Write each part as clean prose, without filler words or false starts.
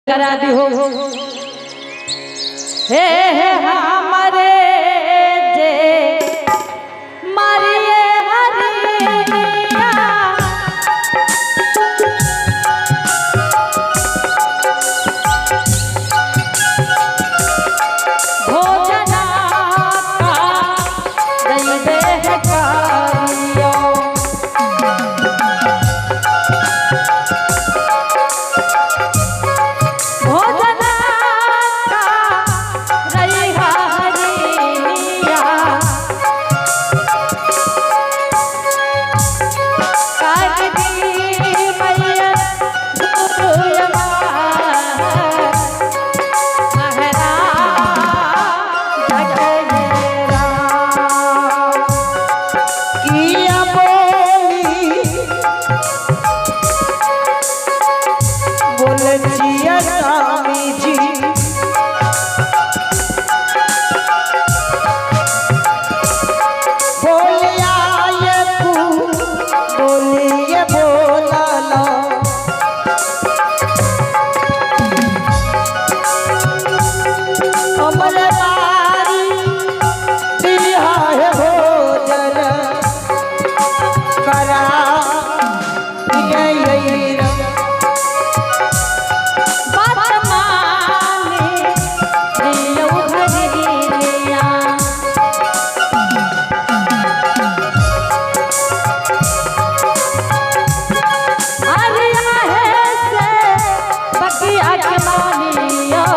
करा दी हो। हे हे हमारे जे मारिए हरिया, भोजना का दैवे है कारियो। भोजना का रैहा हरिया, काट दी मैया गुरुयमा, महरा जगेरा। किया बोली बोले जिया स्वामी जी, बोलिया ये तू बोलिए बोला अमर मारी दिया है भोजन करा जय बात माने दियो हरिया, हरिया है से बकिया के मानियो।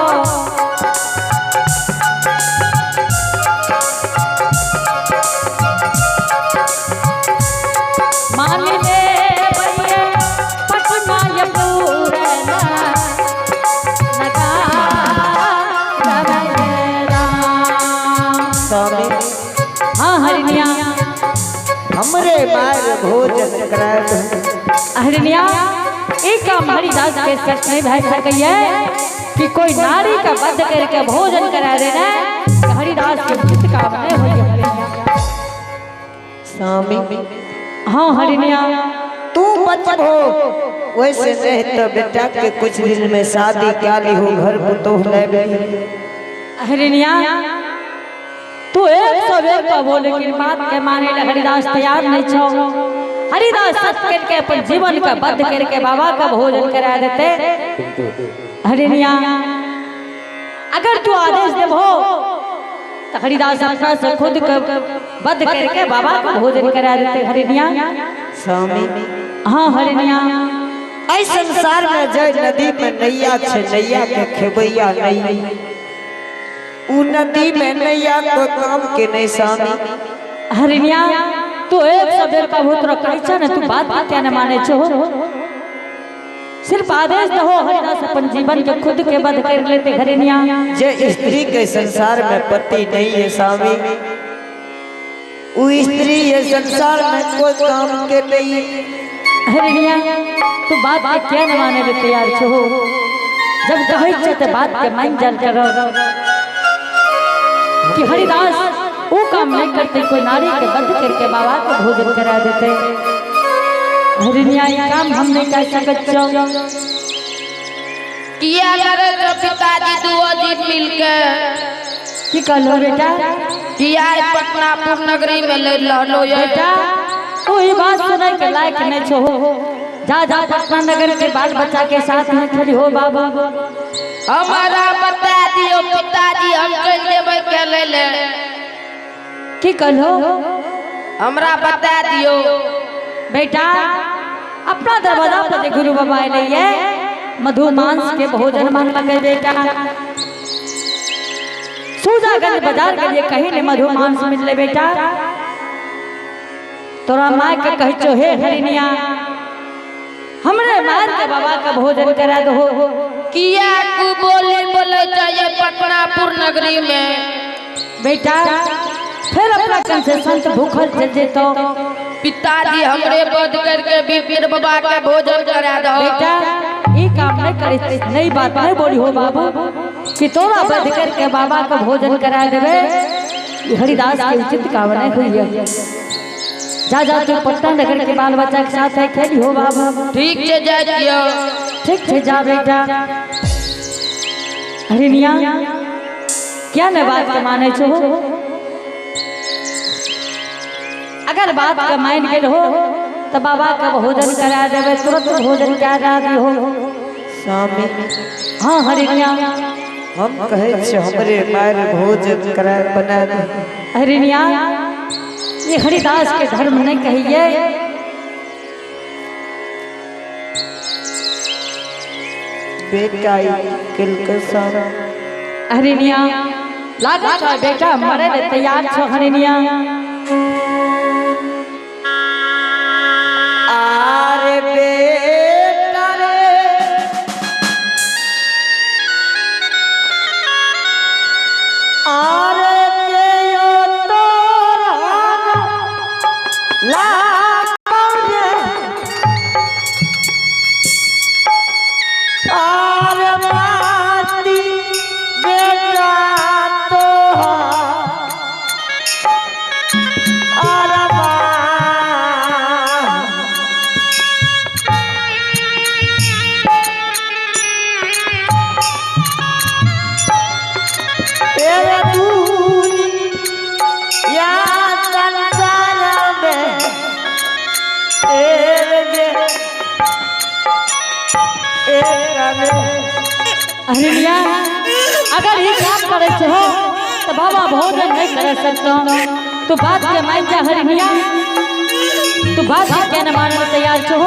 मान ले भैया पटना ये पूरना नगा राम। स्वामी हाँ हरिणिया, हमरे मार भोजन कराए। हरिणिया एक काम हरिदास के सच नहीं भाई सकैया कि कोई नारी का बध करके भोजन करा देना, हरिदास के उचित काम नहीं होई हरिणिया। स्वामी हाँ हरिणिया, तू बचबो वैसे नहीं तो बेटा के कुछ दिन में शादी काली हो घर पुतोह ले। हरिणिया तू 101 कहो लेकिन बात के माने ला हरिदास तैयार नहीं छो। हरिदास सत करके अपन जीवन का बद्ध करके बाबा का भोजन करा देते। हरिणिया अगर तू आदेश देबो तो हरिदास अपना से खुद के बद्ध करके बाबा का भोजन करा देते। हरिणिया स्वामी हाँ हरिणिया, ऐ संसार में जय नदी में नैया छे नैया के खेबैया नहीं, उ नदी में नैया को काम के नहीं स्वामी। हरिणिया तू 101 कहो तोरा कहै छ ने तू बात क्या न माने छो। सिर्फ आदेश दहो हरिदास अपन जीवन के खुद के बद्ध कर लेते। हरिणिया जे स्त्री के संसार में पति नहीं है स्वामी, उ स्त्री ये संसार में कोई काम के नहीं। हरिणिया तू बात के क्या न माने ले तैयार छो। जब कहै छ ते बात के मान जाल करो कि हरिदास वो काम नहीं करते कोई नारी के बद्ध करके बाबा को भोजन करा देते। हरिणिया ये काम हम नहीं कर सकत छो। किया करे तो पिताजी दुओ दिन मिलके की कहलो बेटा? किया पटनापुर नगरी में ले रहलो ये। बेटा तू ही बात सुनाई के लायक नहीं छो। जा जा पटना नगर के बाल बच्चा के साथ में खेली हो बाबा। हमारा बता दियो पिताजी हम चल जेबै खेले ले। की कहलो? हमरा बता दियो बेटा अपना दरवाजा पर जे गुरु बाबा अयलै ये मधु मांस के भोजन मांगलकै। बेटा सूजागंज बाजार के लिए कहीं नहीं मधु मांस मिलले। बेटा तोरा माय के कहै छो हे हरिणिया हमरे मार के बाबा का भोजन करा दो। किया कु बोले बोले चाहिए पटनापुर नगरी में। बेटा फिर अपना कंसेशन तो भूखल चल जेतो। पिताजी हमरे बद करके भी फिर बाबा के भोजन करा दो। बेटा ये काम नहीं करे, नई बात नहीं बोली हो बाबू कि तोरा बद करके बाबा का भोजन करा देवे। हरिदास के उचित काम नहीं हुई है। जा जा तू पटना नगर के बाल बच्चा के साथ है खेली हो बाबू। ठीक से जाइयो। ठीक से जा बेटा। हरिनिया, क्या ने बात के माने छो? अगर बात के मान गेल हो तो बाबा के भोजन करा देवे, तुरंत भोजन करा दी हो। स्वामी। हाँ हरिनिया। हम कहे छे हमरे मार भोजन करा बना दे। हरिनिया, ये हरिदास के धर्म नहीं कहिए। बेटा किलक सारा। हरिनिया, लागत है बेटा मरे ले तैयार छो। हरिनिया, आरे बेटा रे, आरे के यो तोरा लागौ रे, आरे माती बेटा तोहार, आरे माँ। तेरे दुनिया संसार में तेरे जे एक में। हरिनिया, अगर ये काम करे छो तो बाबा भोजन नहीं कर सकतो। तू बात के मान जा हरिनिया, तू बात के न मानने तैयार छो,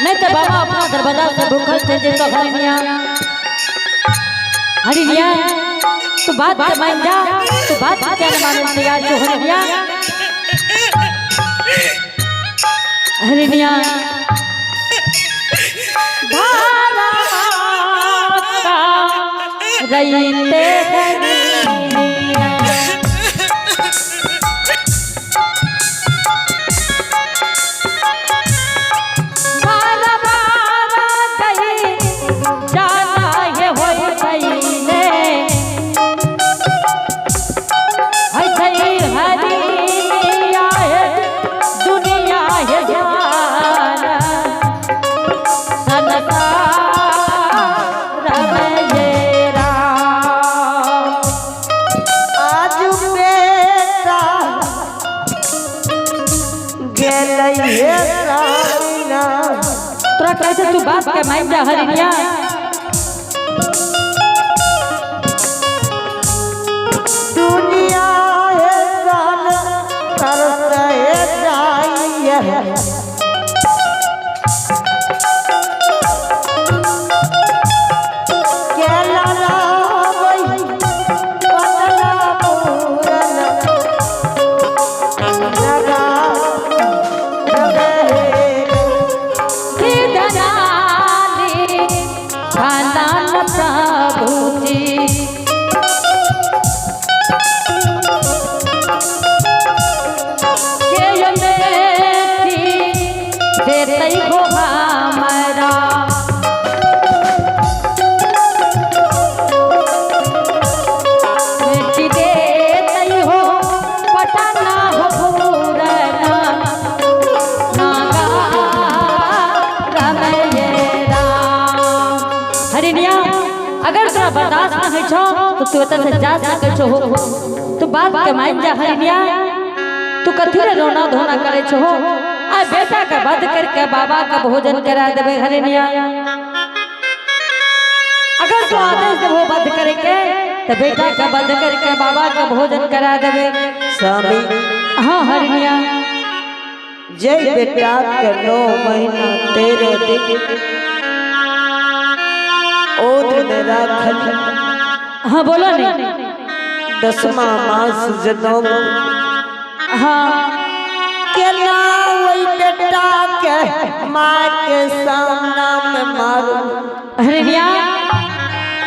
नहीं तो बाबा अपना दरवाजा से भूखल चल जेतो। हरिनिया, हरिनिया, तू बात के मान जा, तू बात के न मानने तैयार छो। हरिनिया, हरिनिया, धारा का रईते हरिनिया। बारा बारा गई जाना ये होई गईले, हई छई हरिनिया है दुनिया है जाना संसार में ये राम। आज बेटा गेलै हे सामिना। तोरा कैसे तू बात के मान जा हरिनिया। दुनिया है सन तरस जाइए। केला रावई पतला पूरन लगा रवे। सिद्धनाली खानदान प्रभु जी, के यो मेथी देतै हो हमरा। मेथी देतै हो पटना हो पूरना नागा रमये राम। हरिनिया, अगर तोरा बर्दाश्त न होइ छौ तो तू एतऽ से जा सकै छौ। तू बात के मान जा हरिनिया। तू कथी रे रोना धोना करे छो? आ बेटा के वध करके बाबा के भोजन करा देबे। हरिनिया, अगर तू आदेश देबो वध करे के तो बेटा के वध करके बाबा के भोजन करा देबे। स्वामी। हाँ हरिनिया। जय बेटा के 9 महीना 13 दिन ओद में राखल। हाँ, बोलो नहीं। 10वां मास जनम केना वही बेटा के माँ के सामना में मारू? हरिनिया,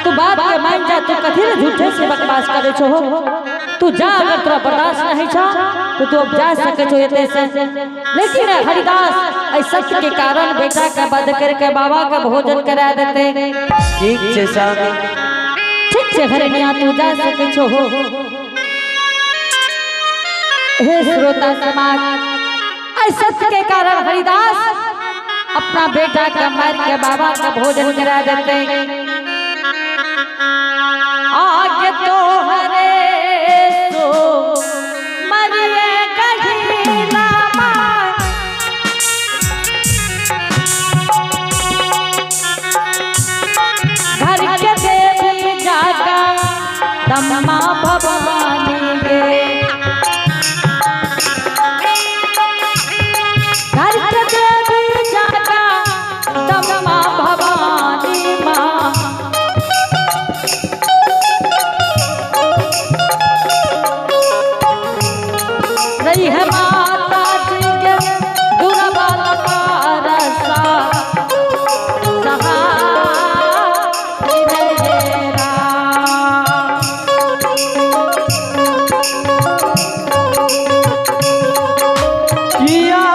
तू बात के मान जा। तू कथी रे झूठे से बकवास करे छो? तू जा, अगर तोरा बर्दाश्त नहीं छो तो तू अब जा सके छो एते से। लेकिन हरिदास ऐ सत्य के कारण बेटा का वध करके बाबा का भोजन करा देते। ठीक छे स्वामी। ठीक छे हरिनिया, तू जा सके छो। हे श्रोता समाज, ऐ सत्य के कारण हरिदास अपना बेटा का मार के बाबा का भोजन करा देते। आगे तो हरे सो मरिए कहीं ना। घर के देवी जागा दम्मा भवानी गे, घर के देवी जागा दम्मा भवानी माँ। रही है माता जी के दुर्बल पारसा सहाय रे राम। किया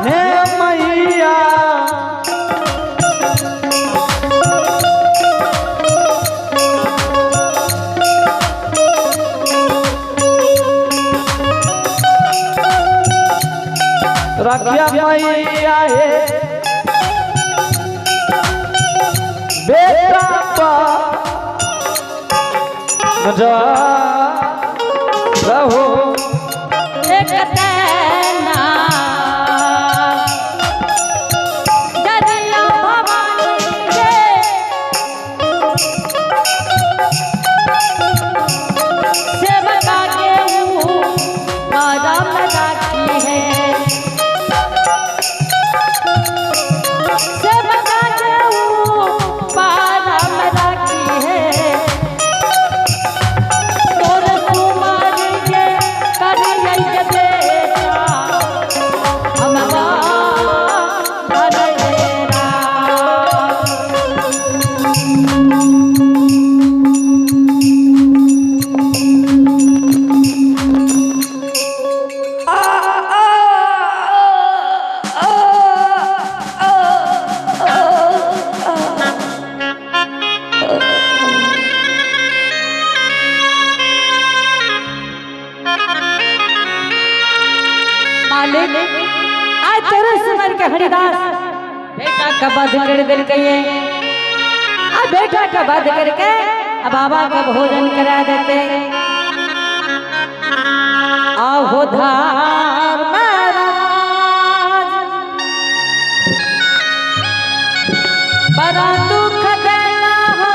हे मैया, रखिया मैया हे बेटा पा रहो। एक तैना दरिया भवानी गे, सेवका के ऊ करम राखी है, सेवका के ऊ पारम राखी है। तोर कुमार के करियै के बेटा हमरा हरे राम। मालिक, आज तेरे सुमर के हरिदास बेटा का बध कर दिल कहिए। आ बेटा का बध करके अब बाबा का भोजन करा देते। आहो धार महाराज, बड़ा दुख देना हो,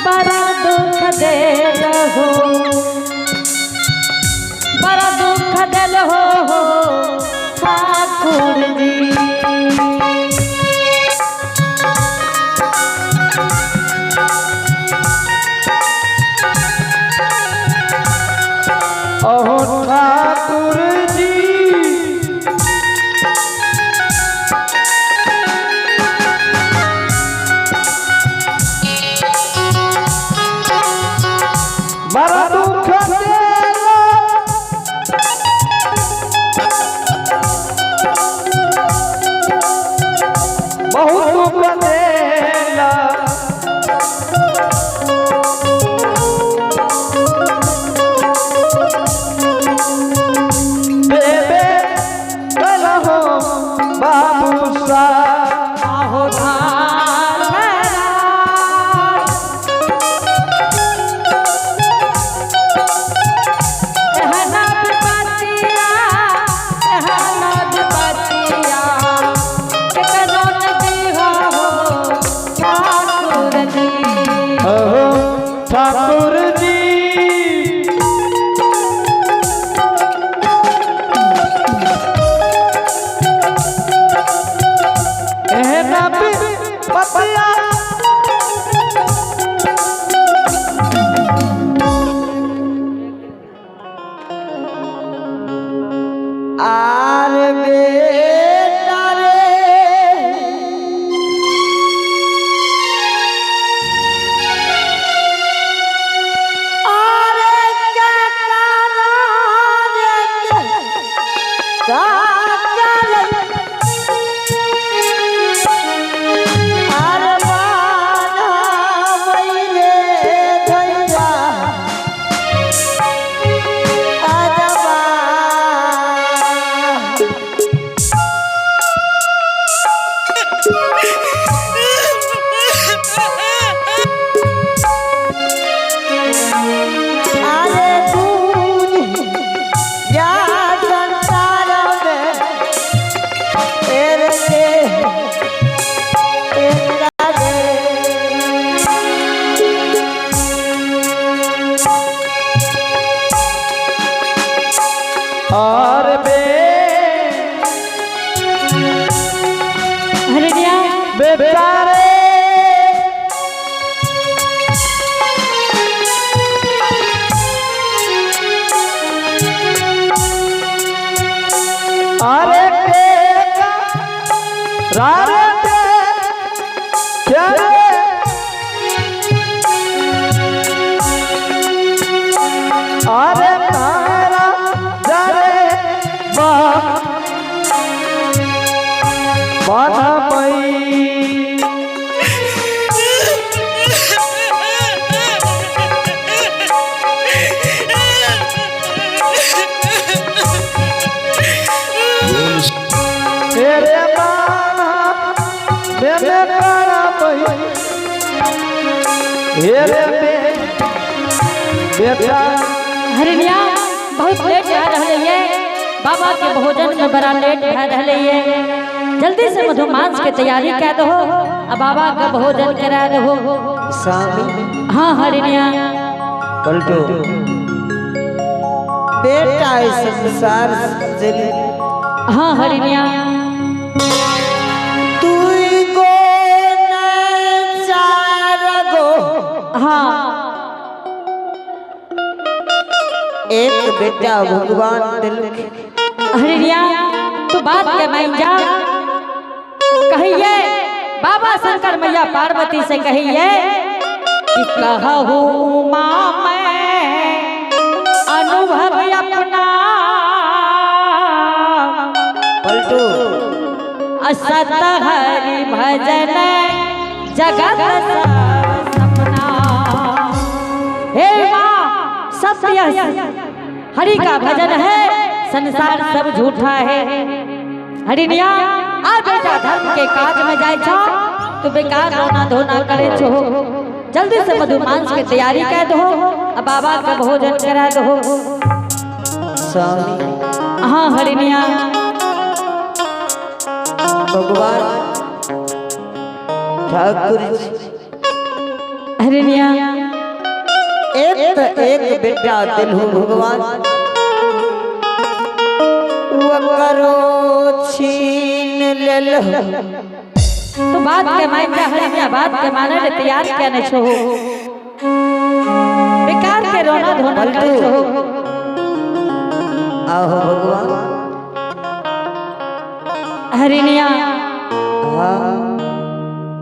बड़ा दुख देना हो, बड़ा दुख दिल हो ठाकुर जी। अहो ठाकुर जी, बड़ा दुख देला। हे रे बेटा। हरिणिया बहुत लेट भए रहले ये, बाबा के भोजन में बड़ा लेट भए रहले ये। जल्दी से मधुमांस के तैयारी कर दो आ बाबा का भोजन करा दो। स्वामी। हाँ हरिणिया। पलटू बेटा इस संसार से। हाँ हरिणिया। दुई गो न चार गो। हाँ। एक बेटा भगवान दिल। हरिणिया तू बात के मान जा, कहिए बाबा शंकर मैया पार्वती से कहिए कि कहूँ माँ मैं अनुभव अपना। पलटू। असत हरि भजन जगत सब सपना। हे माँ सत्य हरि का भजन है, संसार सब झूठा है। हरिणिया आ बेटा धर्म के काज में जाए छो तो बेकार रोना धोना करे छो। जल्दी से मधुमांस के तैयारी कर दो आ बाबा का भोजन करा दो। स्वामी। हाँ हरिणिया। भगवान ठाकुर जी। हरिणिया। एक त एक बेटा दिल हो भगवान, वकरो छीन लेल। तो बात के मान जा हरिणिया, बात के माने ले तैयार क्या नहीं छो, बेकार के रोना धोना करे छो। आहो भगवान। हरिणिया। हाँ।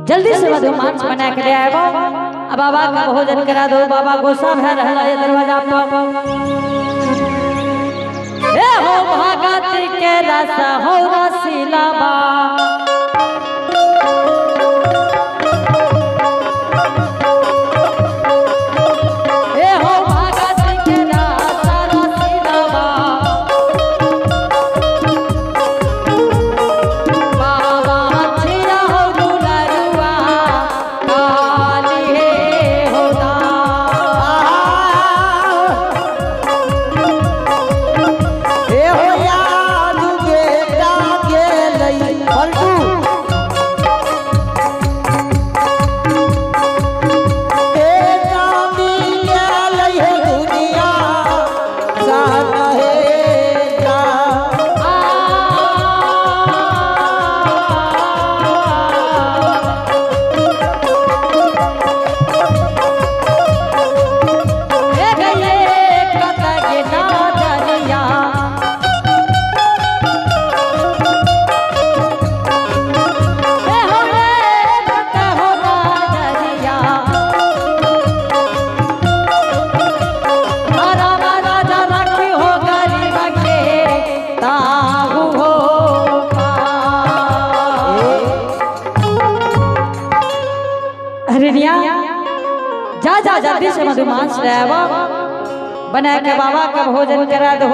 जल्दी से मधुमांस बना के ले आबो आ बाबा का भोजन करा दो। बाबा गुस्सा भए रहल है दरवाजा पर। ए हो भगत के रस हो रसीला बा। ए हो भगत के रस रसीला बा। बाबा छिया हो दुलरुआ काली हे होदा। ए हो याद बेटा गेलई। पलटू। बेटा मिललै हे दुनिया सान हे जा। ए गये कत गे नादरिया। ए हो रे कत हो नादरिया। रामा राजा राखी हो गरीब के ताहू हो हरिणिया जा जा जल्दी से मधुमांस ले आवा, बना के बाबा का भोजन करा दो।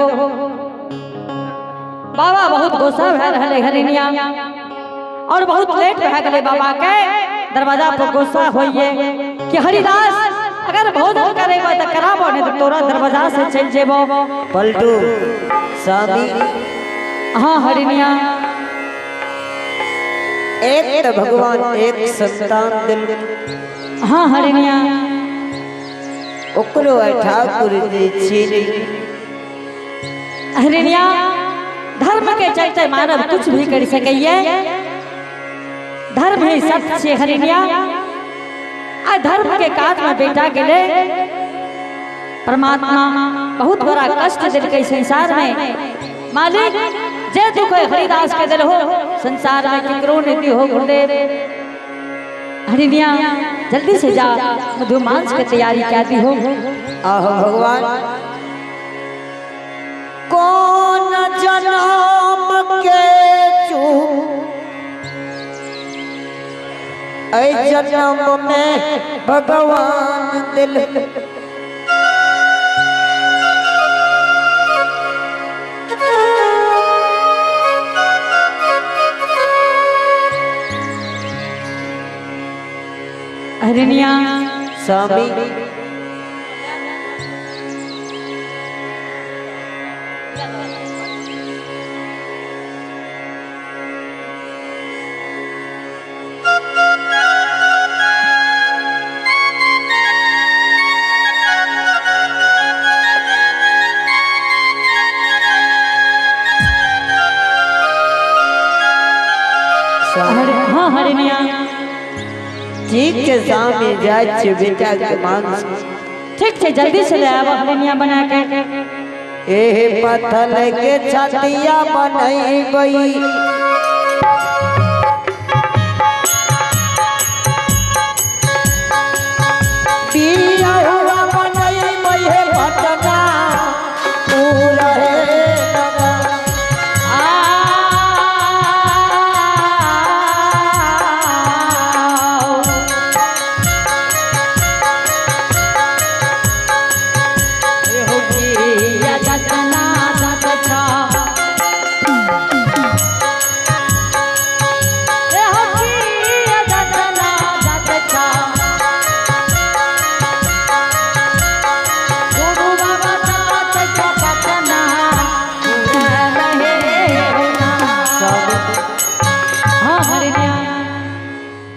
बाबा बहुत गुस्सा भए रहले हरिणिया और बहुत लेट भए गेलै। बाबा के दरवाजा पर गुस्सा होइए कि हरिदास अगर भोजन करेबो त कराबो, नहीं तो तोरा दरवाजा से चल जेबो। पलटू स्वामी। हाँ हरिणिया। एक त भगवान एक संतान दिल। हाँ हरिणिया। ओकरो ठाकुर जी छीन। हरिणिया धर्म के चलते मानव कुछ भी कर सकैये, धर्म ही सत्य छे हरिणिया। आ धर्म के काज में बेटा गेले परमात्मा बहुत बड़ा कष्ट दिलकै संसार में। मालिक जे दुख हरिदास के दिल हो संसार में केकरो नहीं दिहो गुरुदेव। हरिणिया जल्दी से जा मधुमांस के तैयारी क्या दी हो। आहो भगवान कौन जन्म के चूक ऐ जन्म में भगवान दिल। हरिणिया। स्वामी। हाँ हरिणिया। ठीक है स्वामी, जाए छे बेटा के मांस। ठीक है, जल्दी से ले आबो हरिणिया बना के। एहे पत्थर के छतिया बनैबई, बिया हुआ बनैबई हे पटना तू रहे नगर।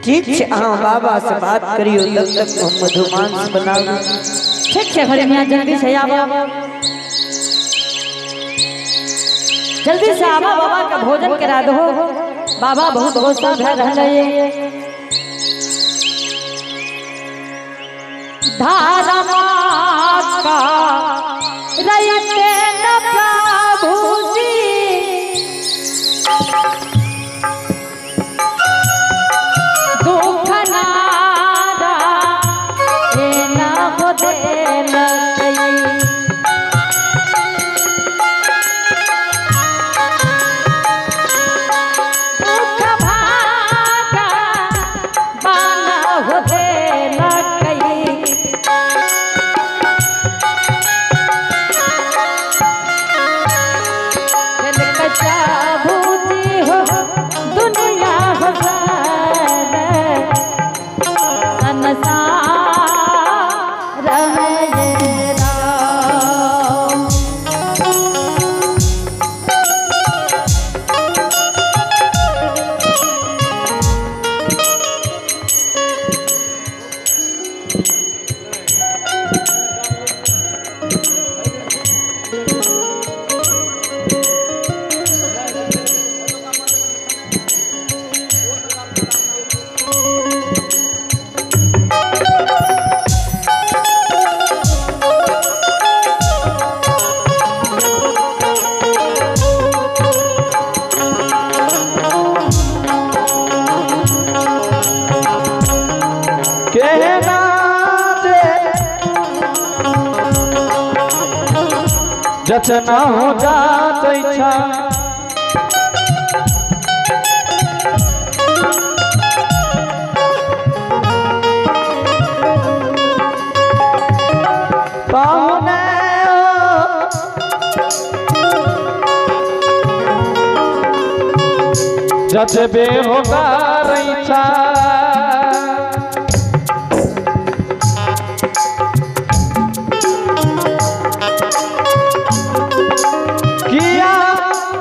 ठीक है, हाँ बाबा से बात करियो, तब तक हम मधुमांस बनाबू। ठीक है हरिणिया, जल्दी से आबो, जल्दी से आबो, बाबा का भोजन करा दो। बाबा बहुत गुस्सा भए रहल है। धारमा का रयते न प्रभु जी, दुख नारा ए न हो देलकै। दुख भागा बाना हो देलकै। कच्चा भूजी हो दुनिया हो संसार में ये राम। केना जे जचना हो जात इच्छा, पाहुने जचबे होगा रैछा। किया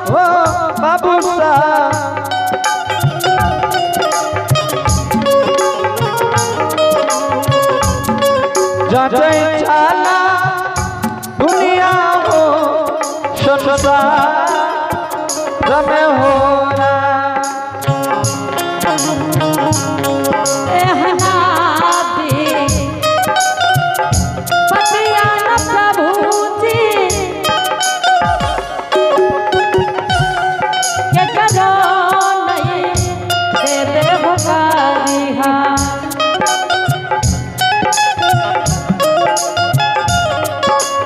हो बाबू सा जटै छाला दुनिया हो संसार में हो ना। पतिया न प्रभु जी के करो नहीं देवे हो गारिहा।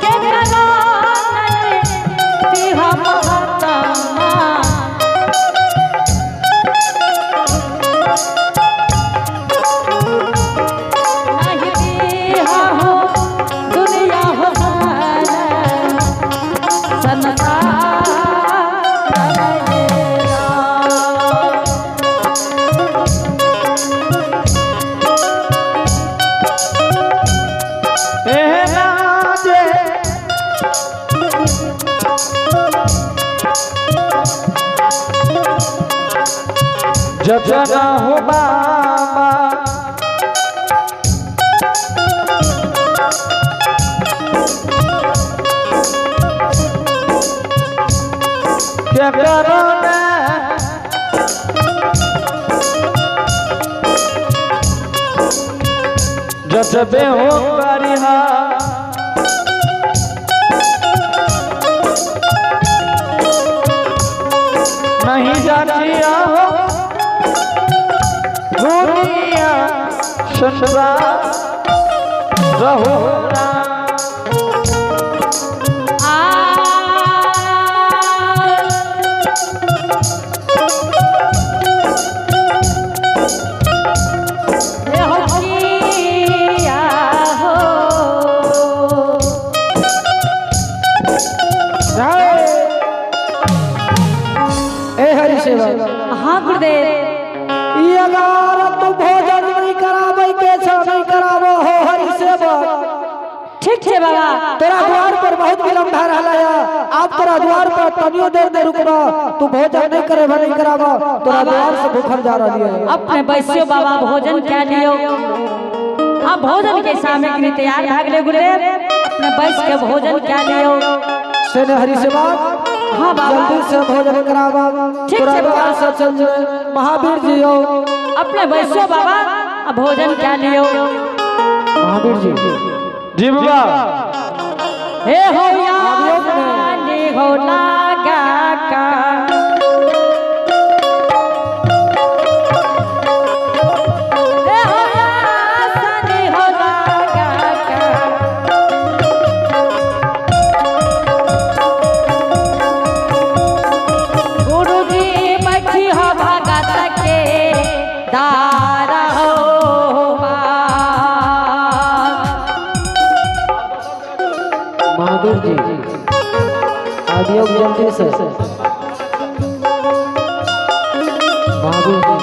के करो नहीं दिहा महात्मा। जतना हो बाबा के करो ने जतबे हो करिहा नहीं जानिया हो दुनिया संसार रहो राम। आ ए हो किया हो। ए हरि सेवक हाँ गुरुदेव। ई अगार तू भोजन नहीं कराबै के छौ नहीं कराबो हो हरि सेवक। ठीक छे बाबा। तोरा द्वार पर बहुत विलम्ब भए रहल है, आप तोरा द्वार पर तनियो देर नहीं रुकबा, तू भोजन नहीं करे नहीं कराबो, तोरा द्वार से भूखल जा रही है। अपने बैसियो बाबा भोजन क्या लियो। अब भोजन के सामग्री तैयार भाग ले गुरुदेव, अपने बैस के भोजन क्या लियो। से ने हरि सेवक हाँ बाबा। जल्दी से भोजन कराबा, ठीक तोरा छे बाबा। द्वार से चल जाए महावीर जी हो। अपने बैसियो बाबा अब भोजन क्या लियो। महावीर जी जी बाबा। हे हो यानी हो लागा का। हे हो यानी हो लागा का। गुरुजी बैठी हो भगत के दारा हो बा। महावीर जी आदियोग जल्दी से। महावीर जी